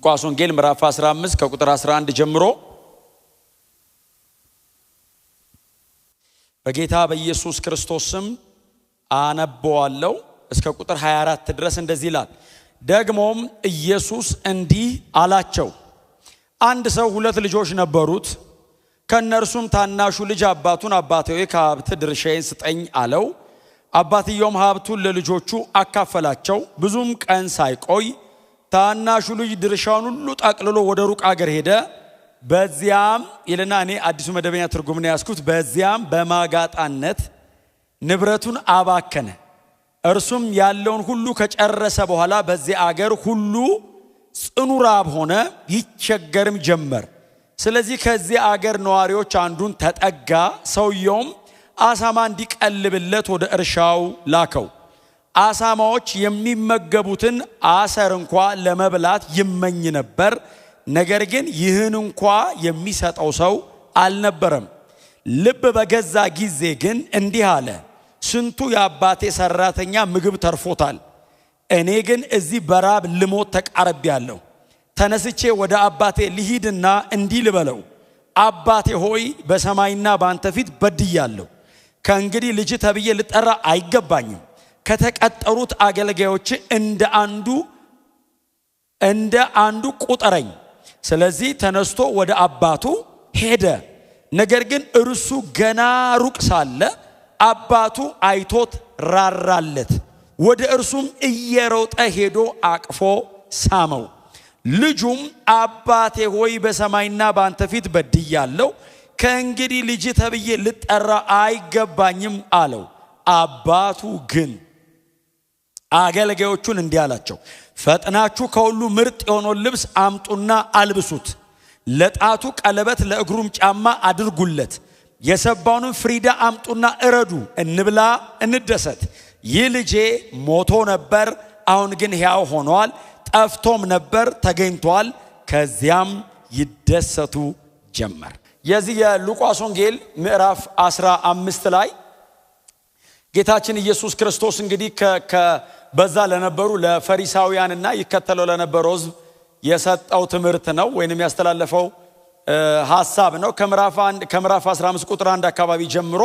ሉቃስ ወንጌል ምዕራፍ 15 ከቁጥር 11 ጀምሮ በጌታ በኢየሱስ ክርስቶስ ስም አነበዋለሁ እስከ ቁጥር 24 ድረስ እንደዚህ ይላል። ደግሞም ኢየሱስ እንዲህ አላቸው፣ አንድ ሰው ሁለት ልጆች ነበሩት። ከነርሱም ታናሹ ልጅ አባቱን አባቴ ሆይ ከሀብት ድርሻዬን ስጠኝ አለው። አባትየውም ሀብቱን ለልጆቹ አካፈላቸው። ብዙም ቀን ሳይቆይ ታናሹ ልጅ ድርሻውን ሁሉ ጠቅልሎ ወደ ሩቅ አገር ሄደ። በዚያም ይልና እኔ አዲሱ መደበኛ ትርጉም ነው ያዝኩት። በዚያም በማጋጣነት ንብረቱን አባከነ። እርሱም ያለውን ሁሉ ከጨረሰ በኋላ በዚያ አገር ሁሉ ጽኑ ራብ ሆነ፣ ይቸገርም ጀመር። ስለዚህ ከዚያ አገር ነዋሪዎች አንዱን ተጠጋ። ሰውየውም አሳማ እንዲቀልብለት ወደ እርሻው ላከው። አሳማዎች የሚመገቡትን አሰር እንኳ ለመብላት ይመኝ ነበር፣ ነገር ግን ይህን እንኳ የሚሰጠው ሰው አልነበረም። ልብ በገዛ ጊዜ ግን እንዲህ አለ፣ ስንቱ የአባቴ ሰራተኛ ምግብ ተርፎታል፣ እኔ ግን እዚህ በራብ ልሞት ተቃርቤአለሁ። ተነስቼ ወደ አባቴ ልሂድና እንዲህ ልበለው፣ አባቴ ሆይ በሰማይና በአንተ ፊት በድያለሁ። ከእንግዲህ ልጅ ተብዬ ልጠራ አይገባኝም። ከተቀጠሩት አገልጋዮች እንደ አንዱ ቁጠረኝ። ስለዚህ ተነስቶ ወደ አባቱ ሄደ። ነገር ግን እርሱ ገና ሩቅ ሳለ አባቱ አይቶት ራራለት፣ ወደ እርሱም እየሮጠ ሄዶ አቅፎ ሳመው። ልጁም አባቴ ሆይ በሰማይና በአንተ ፊት በድያለሁ፣ ከእንግዲህ ልጅ ተብዬ ልጠራ አይገባኝም አለው። አባቱ ግን አገልጋዮቹን እንዲህ አላቸው፣ ፈጥናችሁ ከሁሉ ምርጥ የሆነውን ልብስ አምጡና አልብሱት፣ ለጣቱ ቀለበት ለእግሩም ጫማ አድርጉለት። የሰባውንም ፍሪዳ አምጡና እረዱ፣ እንብላ፣ እንደሰት። ይህ ልጄ ሞቶ ነበር፣ አሁን ግን ሕያው ሆኗል፣ ጠፍቶም ነበር፣ ተገኝቷል። ከዚያም ይደሰቱ ጀመር። የዚህ የሉቃስ ወንጌል ምዕራፍ 15 ላይ ጌታችን ኢየሱስ ክርስቶስ እንግዲህ በዛ ለነበሩ ለፈሪሳውያንና ይከተለው ለነበረው ሕዝብ የሰጠው ትምህርት ነው ወይንም ያስተላለፈው ሐሳብ ነው። ከምዕራፍ 15 ቁጥር 1 አካባቢ ጀምሮ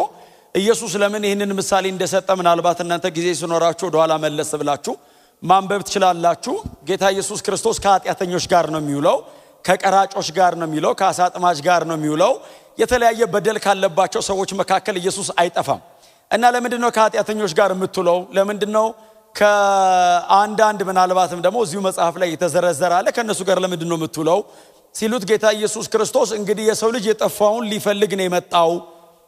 ኢየሱስ ለምን ይህንን ምሳሌ እንደሰጠ ምናልባት እናንተ ጊዜ ሲኖራችሁ ወደኋላ መለስ ብላችሁ ማንበብ ትችላላችሁ። ጌታ ኢየሱስ ክርስቶስ ከኃጢአተኞች ጋር ነው የሚውለው፣ ከቀራጮች ጋር ነው የሚውለው፣ ከአሳ አጥማጅ ጋር ነው የሚውለው። የተለያየ በደል ካለባቸው ሰዎች መካከል ኢየሱስ አይጠፋም። እና ለምንድን ነው ከኃጢአተኞች ጋር የምትውለው? ለምንድን ነው ከአንዳንድ ምናልባትም ደግሞ እዚሁ መጽሐፍ ላይ የተዘረዘረ አለ፣ ከእነሱ ጋር ለምንድን ነው የምትውለው ሲሉት ጌታ ኢየሱስ ክርስቶስ እንግዲህ የሰው ልጅ የጠፋውን ሊፈልግ ነው የመጣው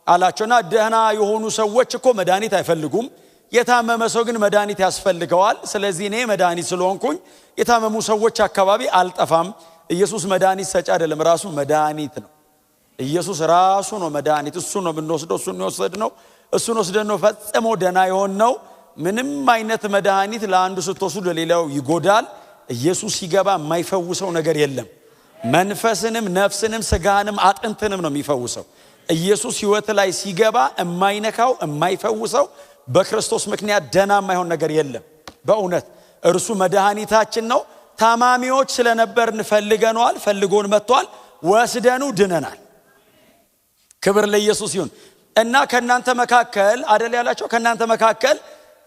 አላቸውና ደህና የሆኑ ሰዎች እኮ መድኃኒት አይፈልጉም፣ የታመመ ሰው ግን መድኃኒት ያስፈልገዋል። ስለዚህ እኔ መድኃኒት ስለሆንኩኝ የታመሙ ሰዎች አካባቢ አልጠፋም። ኢየሱስ መድኃኒት ሰጪ አይደለም፣ ራሱ መድኃኒት ነው። ኢየሱስ ራሱ ነው መድኃኒት። እሱ ነው የምንወስደው፣ እሱን የወሰድነው፣ እሱን ወስደን ነው ፈጽሞ ደህና የሆንነው። ምንም አይነት መድኃኒት ለአንዱ ስትወስዱ ለሌላው ይጎዳል። ኢየሱስ ሲገባ የማይፈውሰው ነገር የለም። መንፈስንም ነፍስንም ስጋንም አጥንትንም ነው የሚፈውሰው። ኢየሱስ ሕይወት ላይ ሲገባ የማይነካው የማይፈውሰው በክርስቶስ ምክንያት ደህና የማይሆን ነገር የለም። በእውነት እርሱ መድኃኒታችን ነው። ታማሚዎች ስለነበርን ፈልገነዋል፣ ፈልጎን መጥቷል፣ ወስደኑ ድነናል። ክብር ለኢየሱስ ይሁን። እና ከናንተ መካከል አደል ያላቸው፣ ከናንተ መካከል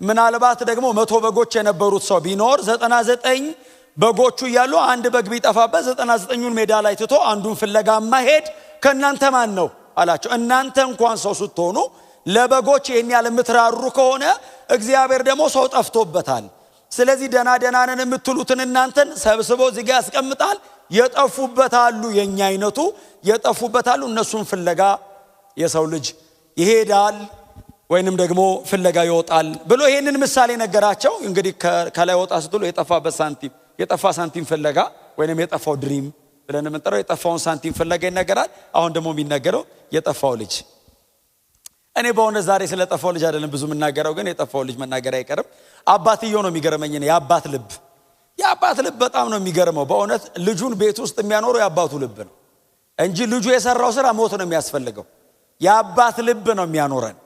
ምናልባት ደግሞ 100 በጎች የነበሩት ሰው ቢኖር 99 በጎቹ እያሉ አንድ በግ ቢጠፋበት 99ኙን ሜዳ ላይ ትቶ አንዱን ፍለጋ ማሄድ ከናንተ ማን ነው አላቸው። እናንተ እንኳን ሰው ስትሆኑ ለበጎች ይሄን ያህል የምትራሩ ከሆነ እግዚአብሔር ደግሞ ሰው ጠፍቶበታል። ስለዚህ ደና ደና ነን የምትሉትን እናንተን ሰብስቦ እዚህ ጋር ያስቀምጣል። የጠፉበታሉ፣ የኛ አይነቱ የጠፉበታሉ። እነሱን ፍለጋ የሰው ልጅ ይሄዳል ወይንም ደግሞ ፍለጋ ይወጣል ብሎ ይሄንን ምሳሌ ነገራቸው። እንግዲህ ከላይ ወጣ ስትሉ የጠፋበት ሳንቲም፣ የጠፋ ሳንቲም ፍለጋ ወይንም የጠፋው ድሪም ብለን የምንጠራው የጠፋውን ሳንቲም ፍለጋ ይነገራል። አሁን ደግሞ የሚነገረው የጠፋው ልጅ። እኔ በእውነት ዛሬ ስለጠፋው ልጅ አይደለም ብዙ የምናገረው፣ ግን የጠፋው ልጅ መናገር አይቀርም። አባትየው ነው የሚገርመኝ። የአባት ልብ፣ የአባት ልብ በጣም ነው የሚገርመው። በእውነት ልጁን ቤት ውስጥ የሚያኖረው የአባቱ ልብ ነው እንጂ ልጁ የሰራው ስራ ሞት ነው የሚያስፈልገው። የአባት ልብ ነው የሚያኖረን።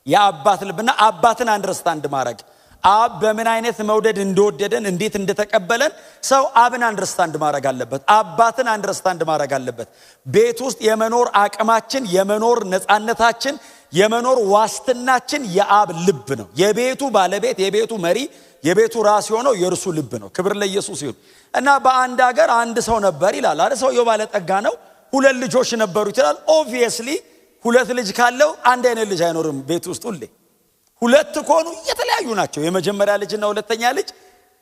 የአባት ልብና አባትን አንደርስታንድ ማድረግ፣ አብ በምን አይነት መውደድ እንደወደደን፣ እንዴት እንደተቀበለን ሰው አብን understand ማድረግ አለበት። አባትን understand ማድረግ አለበት። ቤት ውስጥ የመኖር አቅማችን፣ የመኖር ነፃነታችን፣ የመኖር ዋስትናችን የአብ ልብ ነው። የቤቱ ባለቤት፣ የቤቱ መሪ፣ የቤቱ ራስ የሆነው የእርሱ ልብ ነው። ክብር ለኢየሱስ ይሁን። እና በአንድ ሀገር አንድ ሰው ነበር ይላል አይደል? ሰውየው ባለጠጋ ነው። ሁለት ልጆች ነበሩት ይላል። Obviously ሁለት ልጅ ካለው አንድ አይነት ልጅ አይኖርም ቤት ውስጥ ሁሌ። ሁለት ከሆኑ የተለያዩ ናቸው። የመጀመሪያ ልጅና ሁለተኛ ልጅ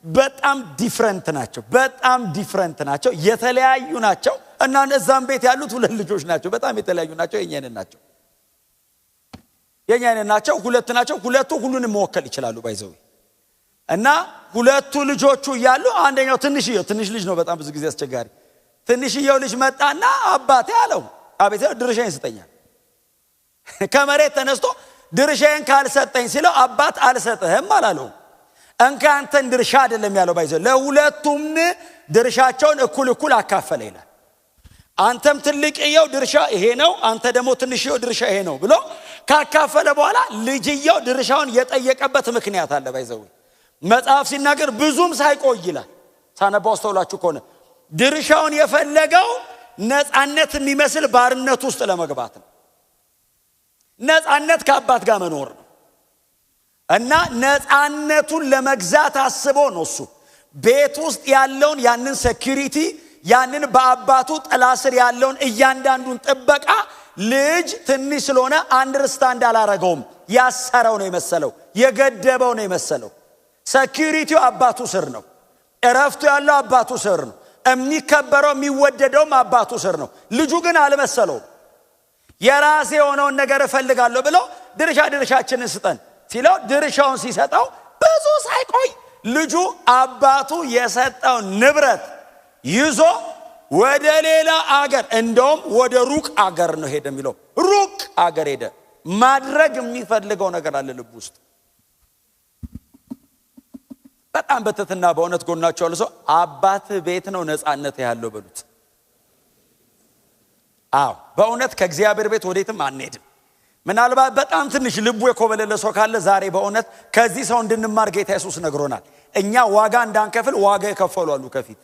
በጣም different ናቸው። በጣም different ናቸው፣ የተለያዩ ናቸው። እና እዛም ቤት ያሉት ሁለት ልጆች ናቸው፣ በጣም የተለያዩ ናቸው። የኛ አይነት ናቸው፣ የኛ አይነት ናቸው። ሁለት ናቸው። ሁለቱ ሁሉንም መወከል ይችላሉ by the way። እና ሁለቱ ልጆቹ እያሉ አንደኛው ትንሽየው፣ ትንሽ ልጅ ነው፣ በጣም ብዙ ጊዜ አስቸጋሪ። ትንሽየው ልጅ መጣና አባቴ አለው። አቤት። ድርሻዬን ስጠኝ አለ። ከመሬት ተነስቶ ድርሻዬን ካልሰጠኝ ሲለው አባት አልሰጥህም አላለው። እንካ አንተን ድርሻ አይደለም ያለው፣ by the way ለሁለቱም ድርሻቸውን እኩል እኩል አካፈለ ይላል። አንተም ትልቅየው ድርሻ ይሄ ነው፣ አንተ ደግሞ ትንሽየው ድርሻ ይሄ ነው ብሎ ካካፈለ በኋላ ልጅየው ድርሻውን የጠየቀበት ምክንያት አለ። By the way መጽሐፍ ሲናገር ብዙም ሳይቆይ ይላል። ሳነባው አስተውላችሁ ከሆነ ድርሻውን የፈለገው ነፃነት የሚመስል ባርነት ውስጥ ለመግባት ነው። ነፃነት ከአባት ጋር መኖር ነው። እና ነፃነቱን ለመግዛት አስቦ ነው እሱ ቤት ውስጥ ያለውን ያንን security፣ ያንን በአባቱ ጥላ ስር ያለውን እያንዳንዱን ጥበቃ ልጅ ትንሽ ስለሆነ understand አላረገውም። ያሰረው ነው የመሰለው፣ የገደበው ነው የመሰለው። Security ው አባቱ ስር ነው። እረፍቱ ያለው አባቱ ስር ነው። የሚከበረው የሚወደደውም አባቱ ስር ነው። ልጁ ግን አልመሰለውም። የራሴ የሆነውን ነገር እፈልጋለሁ ብሎ ድርሻችንን ስጠን ሲለው ድርሻውን ሲሰጠው ብዙ ሳይቆይ ልጁ አባቱ የሰጠው ንብረት ይዞ ወደ ሌላ አገር፣ እንደውም ወደ ሩቅ አገር ነው ሄደ የሚለው። ሩቅ አገር ሄደ። ማድረግ የሚፈልገው ነገር አለ ልብ ውስጥ። በጣም በትህትና በእውነት ጎናቸው ያለ ሰው አባት ቤት ነው ነፃነት ያለው በሉት። አዎ፣ በእውነት ከእግዚአብሔር ቤት ወዴትም አንሄድም። ምናልባት በጣም ትንሽ ልቡ የኮበለለ ሰው ካለ ዛሬ በእውነት ከዚህ ሰው እንድንማር ጌታ ኢየሱስ ነግሮናል። እኛ ዋጋ እንዳንከፍል ዋጋ የከፈሉ አሉ ከፊት።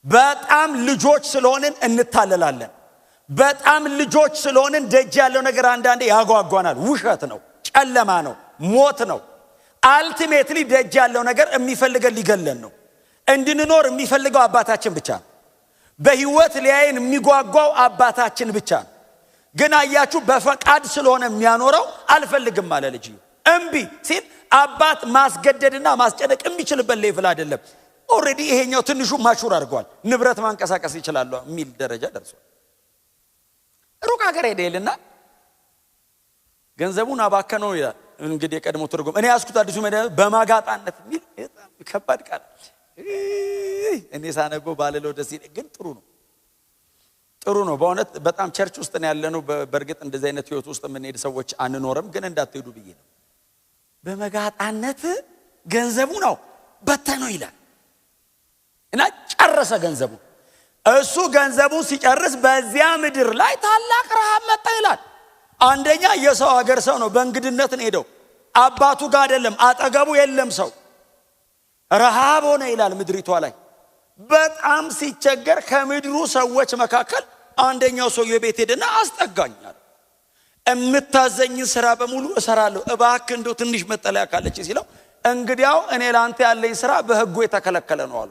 በጣም ልጆች ስለሆንን እንታለላለን። በጣም ልጆች ስለሆንን ደጅ ያለው ነገር አንዳንዴ ያጓጓናል። ውሸት ነው፣ ጨለማ ነው፣ ሞት ነው። Ultimately ደጅ ያለው ነገር የሚፈልገን ሊገለን ነው። እንድንኖር የሚፈልገው አባታችን ብቻ ነው። በህይወት ሊያየን የሚጓጓው አባታችን ብቻ ነው። ግን አያችሁ፣ በፈቃድ ስለሆነ የሚያኖረው አልፈልግም አለ ልጅ። እምቢ ሲል አባት ማስገደድና ማስጨነቅ የሚችልበት level አይደለም። Already ይሄኛው ትንሹ mature አድርጓል። ንብረት ማንቀሳቀስ ይችላሉ የሚል ደረጃ ደርሷል። ሩቅ ሀገር ሄደ ይልና ገንዘቡን አባከነው ይላል። እንግዲህ የቀድሞ ትርጉም፣ እኔ ያዝኩት አዲሱ በማጋጣነት የሚል በጣም ከባድ ቃል። እኔ ሳነበው ባልለው ደስ ይለኝ፣ ግን ጥሩ ነው፣ ጥሩ ነው በእውነት። በጣም church ውስጥ ነው ያለነው። በእርግጥ እንደዚህ አይነት ህይወት ውስጥ የምንሄድ ሰዎች አንኖርም፣ ግን እንዳትሄዱ ብዬ ነው። በመጋጣነት ገንዘቡ ነው በተነው ይላል እና ጨረሰ ገንዘቡ። እሱ ገንዘቡን ሲጨርስ በዚያ ምድር ላይ ታላቅ ረሃብ መጣ ይላል። አንደኛ የሰው ሀገር ሰው ነው፣ በእንግድነት ነው ሄደው፣ አባቱ ጋር አይደለም፣ አጠገቡ የለም ሰው። ረሃብ ሆነ ይላል ምድሪቷ ላይ። በጣም ሲቸገር ከምድሩ ሰዎች መካከል አንደኛው ሰው የቤት ሄደና አስጠጋኝ አለ። የምታዘኝን ስራ በሙሉ እሰራለሁ፣ እባክህ እንደው ትንሽ መጠለያ ካለች ሲለው እንግዲያው እኔ ለአንተ ያለኝ ስራ በህጉ የተከለከለ ነው አሉ።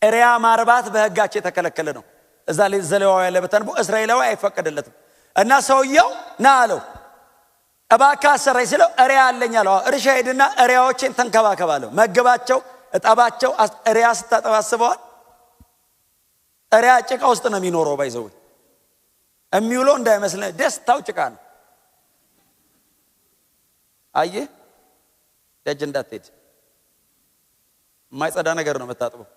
እሪያ ማርባት በህጋቸው የተከለከለ ነው። እዛ ላይ ዘሌዋዊ ያለበት አንቦ እስራኤላዊ አይፈቀድለትም። እና ሰውየው ና አለው፣ እባክህ አሰራኝ ሲለው እሪያ አለኝ አለው። እርሻ ሄድና እሪያዎቼን ተንከባከባለሁ፣ መግባቸው፣ እጠባቸው። እሪያ ስታጠባ አስበዋል? እሪያ ጭቃ ውስጥ ነው የሚኖረው። By the way የሚውለው እንዳይመስልህ ደስታው ጭቃ ነው። አየህ፣ ደጅ እንዳትሄድ የማይጸዳ ነገር ነው የምታጥበው።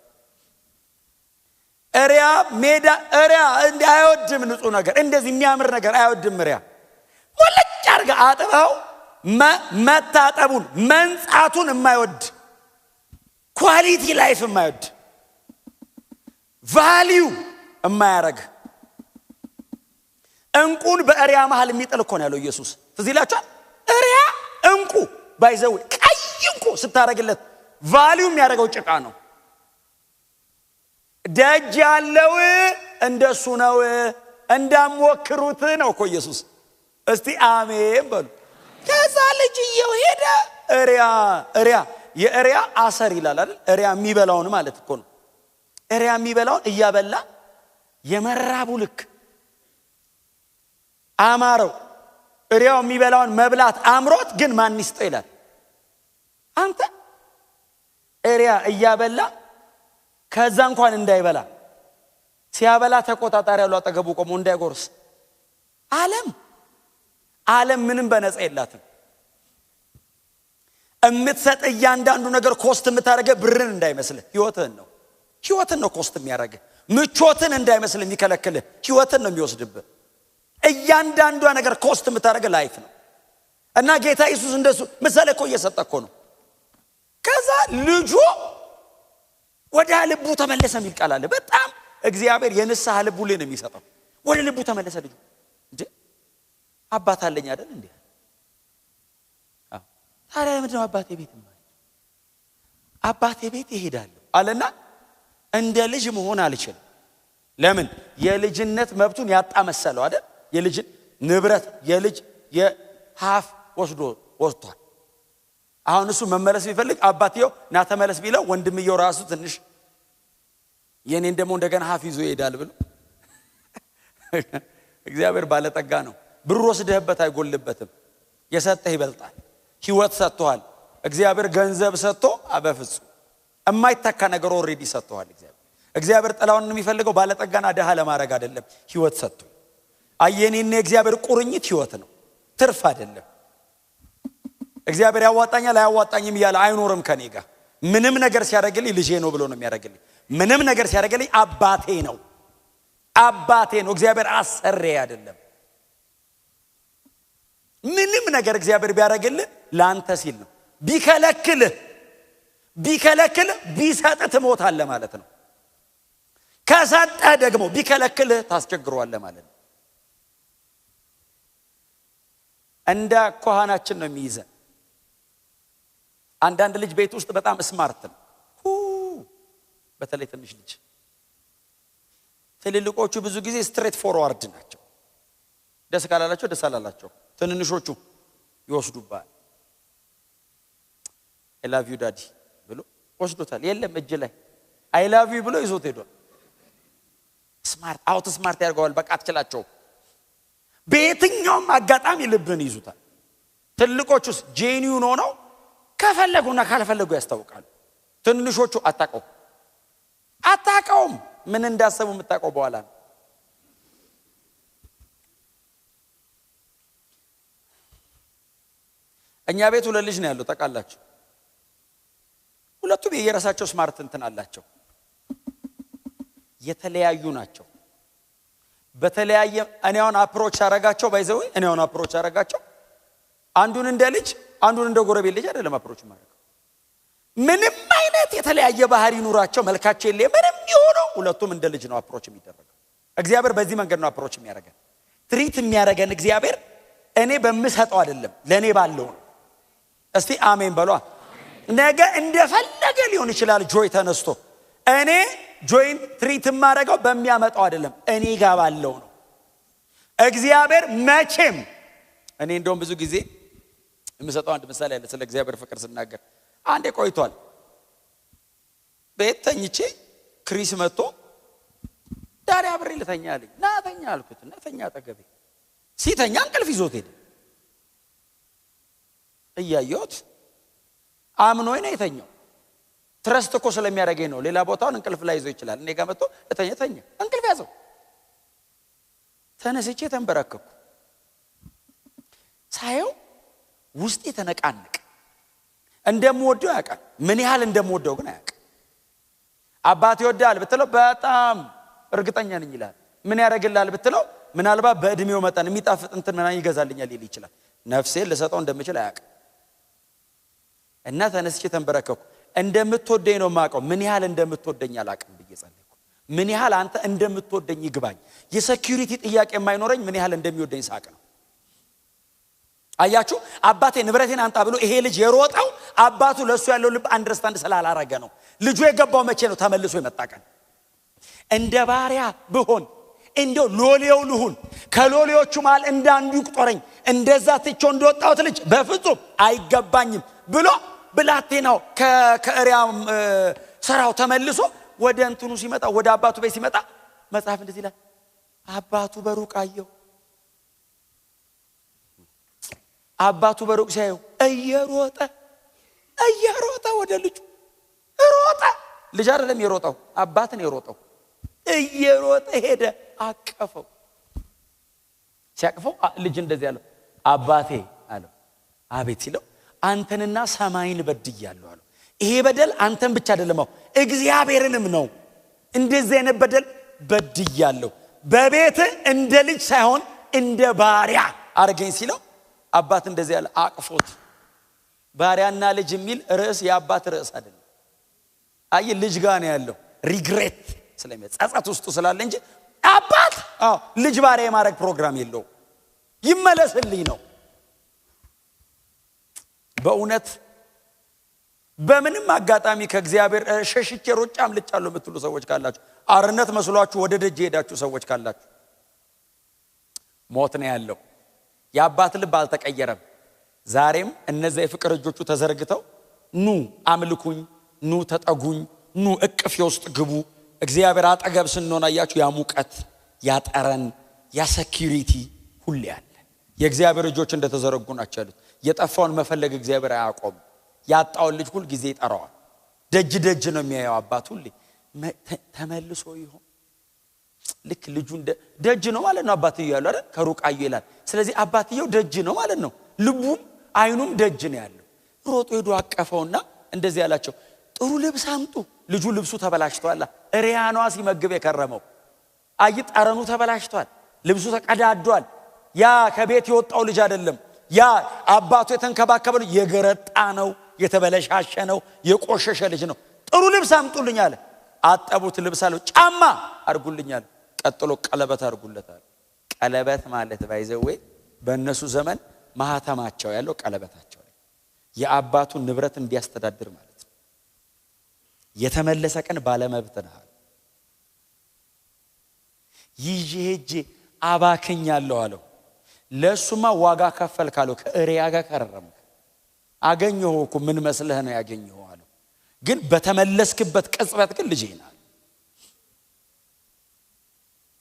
እሪያ ሜዳ እሪያ እንዲህ አይወድም፣ ንጹህ ነገር እንደዚህ የሚያምር ነገር አይወድም። እሪያ ወለጭ አድርገህ አጥበው መታጠቡን መንጻቱን የማይወድ፣ quality life የማይወድ፣ value የማያረግ፣ እንቁን በእሪያ መሃል የሚጥል እኮ ነው ያለው ኢየሱስ። ትዝ ይላችኋል። እሪያ እንቁ By the way ቀይ እንኮ ስታረግለት value የሚያደርገው ጭቃ ነው። ደጅ ያለው እንደሱ ነው። እንዳሞክሩት ነው እኮ ኢየሱስ። እስቲ አሜን በሉ። ከዛ ልጅየው ሄደ። እሪያ የእሪያ አሰር ይላል አይደል? እሪያ የሚበላውን ማለት እኮ ነው። እሪያ የሚበላውን እያበላ የመራቡ ልክ አማረው። እሪያው የሚበላውን መብላት አምሮት ግን ማን ይስጠው ይላል። አንተ እሪያ እያበላ ከዛ እንኳን እንዳይበላ ሲያበላ ተቆጣጣሪ ያለው አጠገቡ ቆሞ እንዳይጎርስ። ዓለም ምንም በነፃ የላትም። እምትሰጥ እያንዳንዱ ነገር cost የምታደርገው ብርን እንዳይመስልህ ህይወትህን ነው። ህይወትን ነው cost የሚያደርግህ። ምቾትን እንዳይመስልህ የሚከለክልህ ህይወትን ነው የሚወስድብህ። እያንዳንዷ ነገር cost የምታደርገው life ነው። እና ጌታ ኢየሱስ እንደሱ ምሳሌ እኮ እየሰጠ እኮ ነው። ከዛ ልጁ ወደ ልቡ ተመለሰ የሚል ቃል አለ። በጣም እግዚአብሔር የንስሐ ልቡ ላይ ነው የሚሰጠው። ወደ ልቡ ተመለሰ ልጁ። እንዴ አባት አለኝ አይደል እንዴ? አዎ። ታዲያ ምንድነው አባቴ ቤት አባቴ ቤት እሄዳለሁ አለና እንደ ልጅ መሆን አልችልም። ለምን? የልጅነት መብቱን ያጣ መሰለው አይደል? የልጅ ንብረት የልጅ የሀፍ ወስዷል። አሁን እሱ መመለስ ቢፈልግ አባትየው ና ተመለስ ቢለው ወንድምየው ራሱ ትንሽ የኔን ደግሞ እንደገና ሀፍ ይዞ ይሄዳል ብሎ እግዚአብሔር ባለጠጋ ነው። ብር ወስደህበት አይጎልበትም። የሰጠህ ይበልጣል። ህይወት ሰጥቶሃል። እግዚአብሔር ገንዘብ ሰጥቶ በፍጹም የማይተካ ነገር already ሰጥቶሃል። እግዚአብሔር ጥላውን የሚፈልገው ባለጠጋና ደሃ ለማድረግ አይደለም። ህይወት ሰጥቶ አየኔና የእግዚአብሔር ቁርኝት ህይወት ነው፣ ትርፍ አይደለም። እግዚአብሔር ያዋጣኛል አያዋጣኝም እያለ አይኖርም ከኔ ጋር። ምንም ነገር ሲያደርግልኝ ልጄ ነው ብሎ ነው የሚያደርግልኝ። ምንም ነገር ሲያደርግልኝ አባቴ ነው፣ አባቴ ነው። እግዚአብሔር አሰሬ አይደለም። ምንም ነገር እግዚአብሔር ቢያደርግልህ ላንተ ሲል ነው። ቢከለክልህ ቢሰጥህ ትሞታለህ ማለት ነው። ከሰጠህ ደግሞ ቢከለክልህ ታስቸግረዋለህ ማለት ነው። እንደ ኮሃናችን ነው የሚይዘን። አንዳንድ ልጅ ቤት ውስጥ በጣም smart ነው። በተለይ ትንሽ ልጅ። ትልልቆቹ ብዙ ጊዜ straight forward ናቸው። ደስ ካላላቸው ደስ አላላቸው። ትንንሾቹ ይወስዱብሃል። I love you daddy ብሎ ወስዶታል። የለም እጅ ላይ I love you ብሎ ይዞት ሄዷል። Smart out smart ያደርገዋል። በቃ አትችላቸውም። በየትኛውም አጋጣሚ ልብን ይዙታል። ትልቆቹስ genuine ሆነው ከፈለጉና ካልፈለጉ ያስታውቃሉ። ትንንሾቹ አታውቀውም። ምን እንዳሰቡ የምታውቀው በኋላ ነው። እኛ ቤት ሁለት ልጅ ነው ያለው ታውቃላችሁ። ሁለቱም የየራሳቸው smart እንትን አላቸው። የተለያዩ ናቸው። በተለያየ እኔ አሁን approach አረጋቸው by the way እኔ አሁን approach አረጋቸው አንዱን እንደ ልጅ አንዱን እንደ ጎረቤት ልጅ አይደለም approach ማድረግ። ምንም አይነት የተለያየ ባህሪ ኑራቸው መልካቸው የለ ምንም ይሆነው ሁለቱም እንደ ልጅ ነው approach የሚደረገው። እግዚአብሔር በዚህ መንገድ ነው approach የሚያደርገን። Treat የሚያደርገን እግዚአብሔር እኔ በምሰጠው አይደለም ለኔ ባለው ነው። እስቲ አሜን በሏ። ነገ እንደፈለገ ሊሆን ይችላል ጆይ ተነስቶ እኔ ጆይን treat የማደርገው በሚያመጣው አይደለም እኔ ጋር ባለው ነው። እግዚአብሔር መቼም እኔ እንደውም ብዙ ጊዜ የምሰጠው አንድ ምሳሌ አለ ስለ እግዚአብሔር ፍቅር ስናገር። አንዴ ቆይቷል። ቤት ተኝቼ ክሪስ መጥቶ ዳሪ አብሬ ልተኛ አለኝ። ና ተኛ አልኩት እና ተኛ አጠገቤ። ሲተኛ እንቅልፍ ይዞት ሄደ። እያየሁት አምኖኝ ነው የተኛው። Trust እኮ ስለሚያደርገኝ ነው። ሌላ ቦታውን እንቅልፍ ላይ ይዞ ይችላል። እኔ ጋር መጥቶ እተኛ ተኛ፣ እንቅልፍ ያዘው። ተነስቼ ተንበረከኩ። ሳየው ውስጤ ተነቃነቀ። እንደምወደው ያውቃል። ምን ያህል እንደምወደው ግን አያውቅም። አባት ይወዳል ብትለው በጣም እርግጠኛ ነኝ ይላል። ምን ያደርግልሃል ብትለው ምናልባት በእድሜው መጠን የሚጣፍጥ እንትን ምናምን ይገዛልኛል ሊል ይችላል። ነፍሴን ልሰጠው እንደምችል አያውቅም። እና ተነስቼ ተንበረከኩ። እንደምትወደኝ ነው የማውቀው፣ ምን ያህል እንደምትወደኝ አላውቅም ብዬ ጸለይኩ። ምን ያህል አንተ እንደምትወደኝ ይግባኝ። የ security ጥያቄ የማይኖረኝ ምን ያህል እንደሚወደኝ ሳቅ ነው። አያችሁ፣ አባቴ ንብረቴን አምጣ ብሎ ይሄ ልጅ የሮጠው አባቱ ለሱ ያለው ልብ understand ስላላረገ ነው። ልጁ የገባው መቼ ነው? ተመልሶ የመጣ ቀን። እንደ ባሪያ ብሆን፣ እንደው ሎሌው ልሁን፣ ከሎሌዎቹ መሃል እንደ አንዱ ይቁጠረኝ፣ እንደዛ ትቼው እንደወጣሁት ልጅ በፍጹም አይገባኝም ብሎ ብላቴናው ከእሪያ ስራው ተመልሶ ወደ እንትኑ ሲመጣ፣ ወደ አባቱ ቤት ሲመጣ መጽሐፍ እንደዚህ ይላል፣ አባቱ በሩቅ አየው። አባቱ በሩቅ ሲያየው እየሮጠ እየሮጠ ወደ ልጁ ሮጠ። ልጅ አይደለም የሮጠው፣ አባት ነው የሮጠው። እየሮጠ ሄደ፣ አቀፈው። ሲያቅፈው ልጅ እንደዚህ አለው፣ አባቴ አለው። አቤት ሲለው አንተንና ሰማይን በድያለሁ አለው። ይሄ በደል አንተን ብቻ አይደለም፣ እግዚአብሔርንም ነው። እንደዚህ አይነት በደል በድያለሁ፣ በቤትህ እንደ ልጅ ሳይሆን እንደ ባሪያ አድርገኝ ሲለው አባት እንደዚህ ያለ አቅፎት። ባሪያና ልጅ የሚል ርዕስ የአባት ርዕስ አይደለም። አይ ልጅ ጋር ነው ያለው regret ስለሚል፣ ጸጸት ውስጡ ስላለ እንጂ አባት አዎ ልጅ ባሪያ የማድረግ ፕሮግራም የለውም። ይመለስልኝ ነው። በእውነት በምንም አጋጣሚ ከእግዚአብሔር ሸሽቼ ሮጬ አምልጫለሁ የምትሉ ሰዎች ካላችሁ፣ አርነት መስሏችሁ ወደ ደጅ የሄዳችሁ ሰዎች ካላችሁ፣ ሞት ነው ያለው። የአባት ልብ አልተቀየረም። ዛሬም እነዚያ የፍቅር እጆቹ ተዘርግተው ኑ አምልኩኝ፣ ኑ ተጠጉኝ፣ ኑ እቅፌ ውስጥ ግቡ። እግዚአብሔር አጠገብ ስንሆን አያችሁ ያ ሙቀት፣ ያ ጠረን፣ ያ security ሁሌ አለ። የእግዚአብሔር እጆች እንደተዘረጉ ናቸው ያሉት። የጠፋውን መፈለግ እግዚአብሔር አያቆም። ያጣውን ልጅ ሁል ጊዜ ይጠራዋል። ደጅ ደጅ ነው የሚያየው አባት ሁሌ። ተመልሶ ይሆን? ልክ ልጁ ደጅ ነው ማለት ነው አባትየው ያለው አይደል? ከሩቅ አየሁ ይላል። ስለዚህ አባትየው ደጅ ነው ማለት ነው። ልቡም አይኑም ደጅ ነው ያለው። ሮጦ ሄዶ አቀፈውና እንደዚህ ያላቸው፣ ጥሩ ልብስ አምጡ። ልጁ ልብሱ ተበላሽቷል። እሪያኗ ሲመግብ የከረመው አይ ጠረኑ ተበላሽቷል። ልብሱ ተቀዳዷል። ያ ከቤት የወጣው ልጅ አይደለም። ያ አባቱ የተንከባከበው ልጅ የገረጣ ነው፣ የተበለሻሸ ነው፣ የቆሸሸ ልጅ ነው። ጥሩ ልብስ አምጡልኝ አለ። አጠቡት፣ ልብስ አለው። ጫማ አድርጉልኝ አለ። ቀጥሎ ቀለበት አድርጉለታል። ቀለበት ማለት by the way በእነሱ ዘመን ማህተማቸው ያለው ቀለበታቸው ላይ የአባቱን ንብረት እንዲያስተዳድር ማለት ነው። የተመለሰ ቀን ባለመብት ነህ። ይዤ ሄጄ አባክኛለሁ አለው። ለእሱማ ዋጋ ከፈልክ አለው። ከእሪያ ጋር ከረምክ፣ አገኘሁ እኮ ምን መስለህ ነው ያገኘሁ አለው። ግን በተመለስክበት ቅጽበት ግን ልጄ ነህ።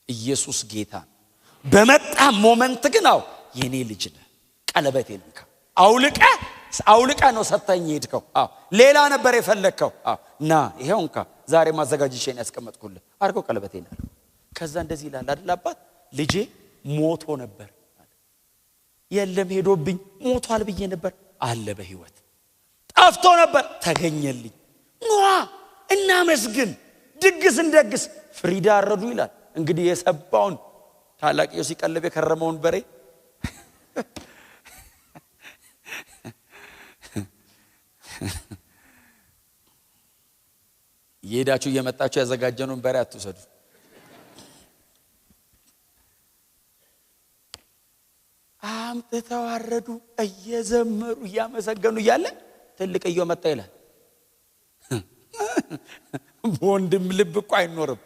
ኢየሱስ ጌታ። በመጣ moment ግን አው የኔ ልጅ ነህ፣ ቀለበቴን እንካ። አውልቀህ አውልቀህ ነው ሰተኝ የሄድከው። አዎ ሌላ ነበር የፈለግከው። አዎ ና ይሄው እንካ፣ ዛሬ ማዘጋጅቼ ነው ያስቀመጥኩልህ፣ አድርገው ቀለበቴን አለው። ከዛ እንደዚህ ይላል አይደል አባት፣ ልጄ ሞቶ ነበር፣ የለም ሄዶብኝ ሞቷል ብዬ ነበር፣ አለ በህይወት፣ ጠፍቶ ነበር ተገኘልኝ። ኗ እናመስግን፣ ድግስ እንደግስ፣ ፍሪዳ አረዱ ይላል። እንግዲህ የሰባውን ታላቅየው ሲቀልብ የከረመውን በሬ እየሄዳችሁ እየመጣችሁ ያዘጋጀነውን በሬ አትውሰዱ። አምጥተው አረዱ። እየዘመሩ እያመሰገኑ እያለ ትልቅየው መጣ ይላል። በወንድም ልብ እኮ አይኖርም፣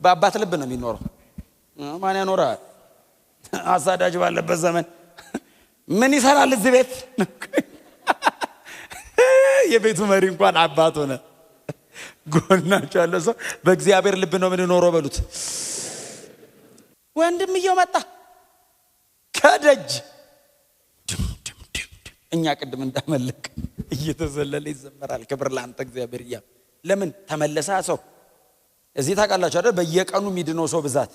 በአባት ልብ ነው የሚኖረው። ማን ያኖራል? አሳዳጅ ባለበት ዘመን ምን ይሰራል እዚህ ቤት? የቤቱ መሪ እንኳን አባት ሆነ። ጎናቸው ያለው ሰው በእግዚአብሔር ልብ ነው የምንኖረው በሉት። ወንድምየው መጣ ከደጅ ድም ድም ድም። እኛ ቅድም እንዳመለክ እየተዘለለ ይዘመራል። ክብር ለአንተ እግዚአብሔር እያለ ለምን ተመለሰ ሰው? እዚህ ታውቃላችሁ አይደል? በየቀኑ የሚድነው ሰው ብዛት።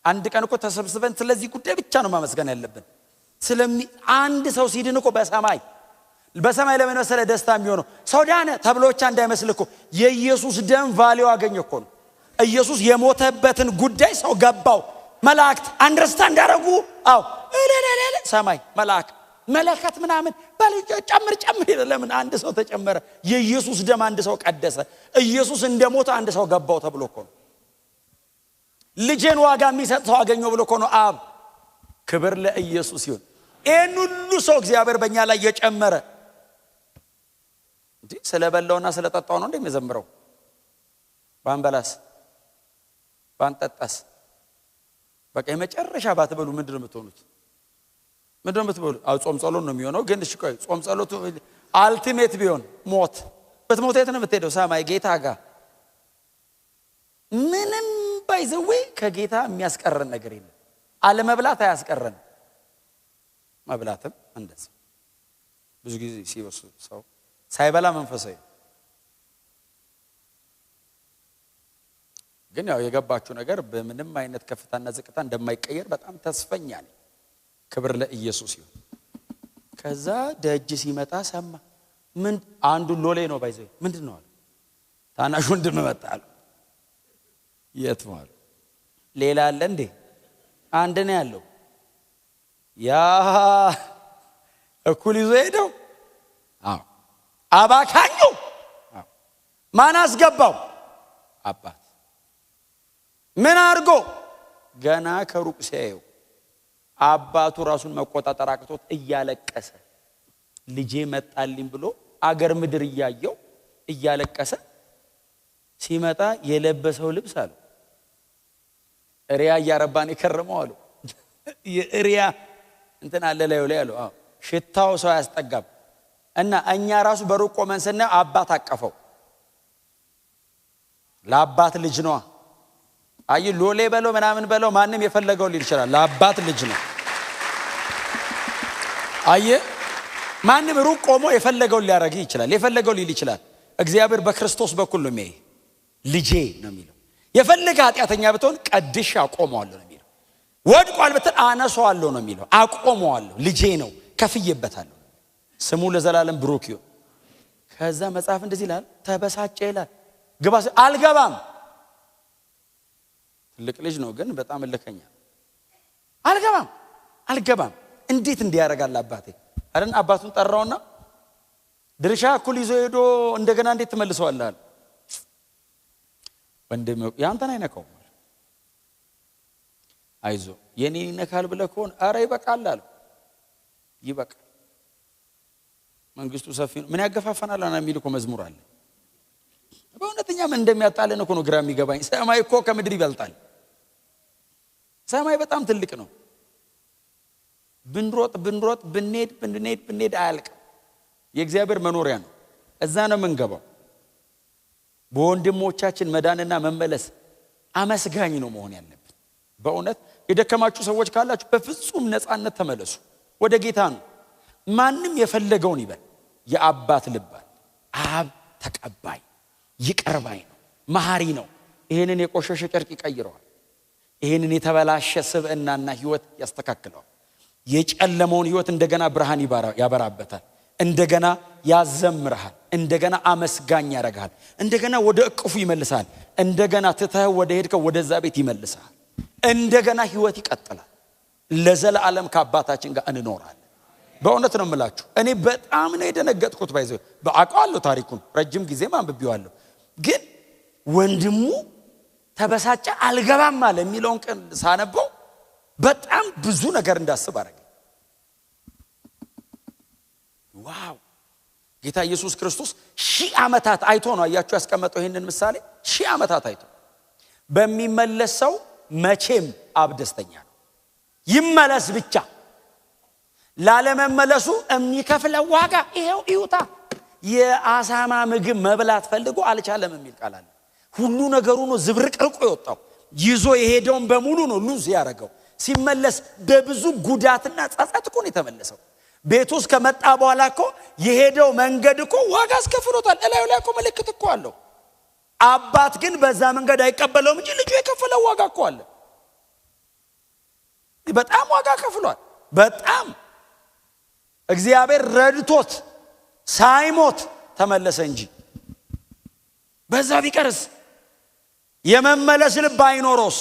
አንድ ቀን እኮ ተሰብስበን ስለዚህ ጉዳይ ብቻ ነው ማመስገን ያለብን። ስለሚ አንድ ሰው ሲድን እኮ በሰማይ በሰማይ ለምን መሰለህ ደስታ የሚሆነው? ሰው ዳነ ተብሎ ብቻ እንዳይመስል እኮ የኢየሱስ ደም value አገኘ እኮ ነው። ኢየሱስ የሞተበትን ጉዳይ ሰው ገባው። መላእክት understand ያደረጉ። አዎ እለለለ ሰማይ መልአክ መለከት ምናምን ጨምር ጨምር። ለምን አንድ ሰው ተጨመረ? የኢየሱስ ደም አንድ ሰው ቀደሰ። ኢየሱስ እንደሞተ አንድ ሰው ገባው ተብሎ እኮ ነው። ልጄን ዋጋ የሚሰጥ ሰው አገኘው ብሎ እኮ ነው አብ። ክብር ለኢየሱስ ይሁን። ይህን ሁሉ ሰው እግዚአብሔር በእኛ ላይ የጨመረ እንዴ ስለበላውና ስለጠጣው ነው እንደሚዘምረው? ባንበላስ ባንጠጣስ በቃ የመጨረሻ ባትበሉ ምንድነው የምትሆኑት? ምንድነው የምትበሉ? አው ጾም ጸሎት ነው የሚሆነው። ግን እሺ ቆይ ጾም ጸሎቱ አልቲሜት ቢሆን ሞት ብትሞት የት ነው የምትሄደው? ሰማይ ጌታ ጋር። ምንም ባይዘዌ ከጌታ የሚያስቀረን ነገር የለም። አለመብላት አያስቀረን፣ መብላትም እንደዚህ። ብዙ ጊዜ ሲወስድ ሰው ሳይበላ መንፈሳዊ ግን ያው የገባችሁ ነገር በምንም አይነት ከፍታና ዝቅታ እንደማይቀየር በጣም ተስፈኛ ነኝ። ክብር ለኢየሱስ ይሁን። ከዛ ደጅ ሲመጣ ሰማ። ምን አንዱ ሎሌ ነው ባይዘው ምንድነው አለ። ታናሽ ወንድም መጣ አለ። የት ነው አለ። ሌላ አለ እንዴ? አንድ ነው ያለው። ያ እኩል ይዞ ሄደው። አዎ አባካኙ። አዎ ማን አስገባው? አባት። ምን አድርጎ? ገና ከሩቅ ሲያየው አባቱ ራሱን መቆጣጠር አቅቶት እያለቀሰ ልጄ መጣልኝ ብሎ አገር ምድር እያየው እያለቀሰ ሲመጣ የለበሰው ልብስ አለ እሪያ እያረባን የከረመው አሉ። የእሪያ እንትን አለ ላዩ ላይ አሉ። አዎ ሽታው ሰው አያስጠጋም። እና እኛ ራሱ በሩቅ ቆመን ስናየው አባት አቀፈው። ለአባት ልጅ ነው። አይ ሎሌ በለው ምናምን በለው ማንም የፈለገው ሊል ይችላል። ለአባት ልጅ ነው። አየ ማንም ሩቅ ቆሞ የፈለገውን ሊያረግ ይችላል፣ የፈለገው ሊል ይችላል። እግዚአብሔር በክርስቶስ በኩል ነው የሚያይ። ልጄ ነው የሚለው። የፈለገ ኃጢአተኛ ብትሆን ቀድሼ አቆመዋለሁ ነው የሚለው። ወድቋል ብትል አነሳዋለሁ ነው የሚለው። አቆመዋለሁ፣ ልጄ ነው፣ ከፍዬበታለሁ። ስሙ ለዘላለም ብሩክ ይሁን። ከዛ መጽሐፍ እንደዚህ ይላል፣ ተበሳጨ ይላል። ግባ አልገባም። ትልቅ ልጅ ነው ግን በጣም እልከኛ። አልገባም አልገባም። እንዴት እንዲያደርጋል አባቴ? አይደል አባቱን ጠራውና ድርሻ እኩል ይዞ ሄዶ እንደገና እንዴት ትመልሰዋለህ አለ። ወንድም ያንተን አይነካውም፣ አይዞ የኔን ይነካል ብለህ ከሆነ ኧረ ይበቃል አለው። ይበቃል፣ መንግስቱ ሰፊ ነው። ምን ያገፋፈናል አና የሚል እኮ መዝሙር አለ። በእውነተኛ ምን እንደሚያጣልን እኮ ነው ግራ የሚገባኝ። ሰማይ እኮ ከምድር ይበልጣል። ሰማይ በጣም ትልቅ ነው። ብንሮጥ ብንሮጥ ብንሄድ ብንሄድ ብንሄድ አያልቅም። የእግዚአብሔር መኖሪያ ነው። እዛ ነው የምንገባው። በወንድሞቻችን መዳንና መመለስ አመስጋኝ ነው መሆን ያለብን። በእውነት የደከማችሁ ሰዎች ካላችሁ በፍጹም ነፃነት ተመለሱ፣ ወደ ጌታ ነው። ማንም የፈለገውን ይበል። የአባት ልብ አለ። አብ ተቀባይ ይቅር ባይ ነው፣ መሐሪ ነው። ይሄንን የቆሸሸ ጨርቅ ይቀይረዋል። ይሄንን የተበላሸ ስብዕናና ህይወት ያስተካክለዋል። የጨለመውን ህይወት እንደገና ብርሃን ያበራበታል። እንደገና ያዘምርሃል። እንደገና አመስጋኝ ያደርግሃል። እንደገና ወደ እቅፉ ይመልሳል። እንደገና ትተህ ወደ ሄድከው ወደዛ ቤት ይመልሳል። እንደገና ህይወት ይቀጥላል። ለዘላለም ከአባታችን ጋር እንኖራለን። በእውነት ነው የምላችሁ፣ እኔ በጣም ነው የደነገጥኩት። ባይዘው አውቀዋለሁ ታሪኩን፣ ረጅም ጊዜም አንብቤዋለሁ። ግን ወንድሙ ተበሳጨ አልገባም አለ የሚለውን ቀን ሳነበው በጣም ብዙ ነገር እንዳስብ አደረገኝ። Wow! ጌታ ኢየሱስ ክርስቶስ 1000 ዓመታት አይቶ ነው አያችሁ ያስቀመጠው ይሄንን ምሳሌ። 1000 ዓመታት አይቶ በሚመለስ ሰው መቼም አብ ደስተኛ ነው። ይመለስ ብቻ። ላለመመለሱ የሚከፍለው ዋጋ ይሄው ይውጣ። የአሳማ ምግብ መብላት ፈልጎ አልቻለም የሚል ቃል አለ። ሁሉ ነገሩ ነው ዝብርቅርቁ የወጣው። ይዞ የሄደውን በሙሉ ነው ሉዝ ያደረገው። ሲመለስ በብዙ ጉዳትና ጸጸት እኮ ነው የተመለሰው። ቤቱ ውስጥ ከመጣ በኋላ እኮ የሄደው መንገድ እኮ ዋጋ አስከፍሎታል። እላዩ ላይ እኮ ምልክት እኮ አለው። አባት ግን በዛ መንገድ አይቀበለውም እንጂ ልጁ የከፈለው ዋጋ እኮ አለ። በጣም ዋጋ ከፍሏል። በጣም እግዚአብሔር ረድቶት ሳይሞት ተመለሰ እንጂ በዛ ቢቀርስ የመመለስ ልብ አይኖሮስ?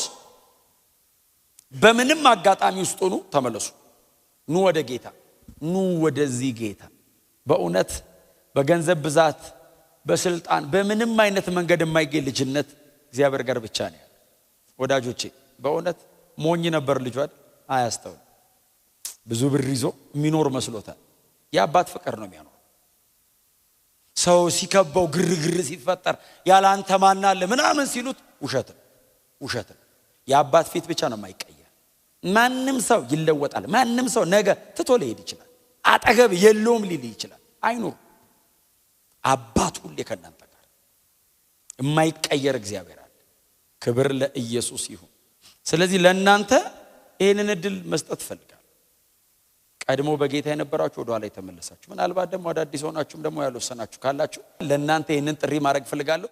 በምንም አጋጣሚ ውስጥ ሆኑ ተመለሱ። ኑ ወደ ጌታ፣ ኑ ወደዚህ ጌታ። በእውነት በገንዘብ ብዛት፣ በስልጣን፣ በምንም አይነት መንገድ የማይገኝ ልጅነት እግዚአብሔር ጋር ብቻ ነው ያለው። ወዳጆቼ በእውነት ሞኝ ነበር ልጇ አይደል? አያስተውልም። ብዙ ብር ይዞ የሚኖር መስሎታል። የአባት ፍቅር ነው የሚያኖር። ሰው ሲከባው፣ ግርግር ሲፈጠር፣ ያለ አንተ ማን አለ ምናምን ሲሉት ውሸት ነው፣ ውሸት ነው። የአባት ፊት ብቻ ነው የማይቀየር። ማንም ሰው ይለወጣል። ማንም ሰው ነገ ትቶ ሊሄድ ይችላል። አጠገብ የለውም ሊል ይችላል። አይኑር። አባት ሁሌ ከእናንተ ጋር፣ የማይቀየር እግዚአብሔር አለ። ክብር ለኢየሱስ ይሁን። ስለዚህ ለእናንተ ይህንን እድል መስጠት እፈልጋለሁ። ቀድሞ በጌታ የነበራችሁ፣ ወደኋላ የተመለሳችሁ፣ ምናልባት ደግሞ አዳዲስ ሆናችሁም ደግሞ ያልወሰናችሁ ካላችሁ ለእናንተ ይህንን ጥሪ ማድረግ እፈልጋለሁ።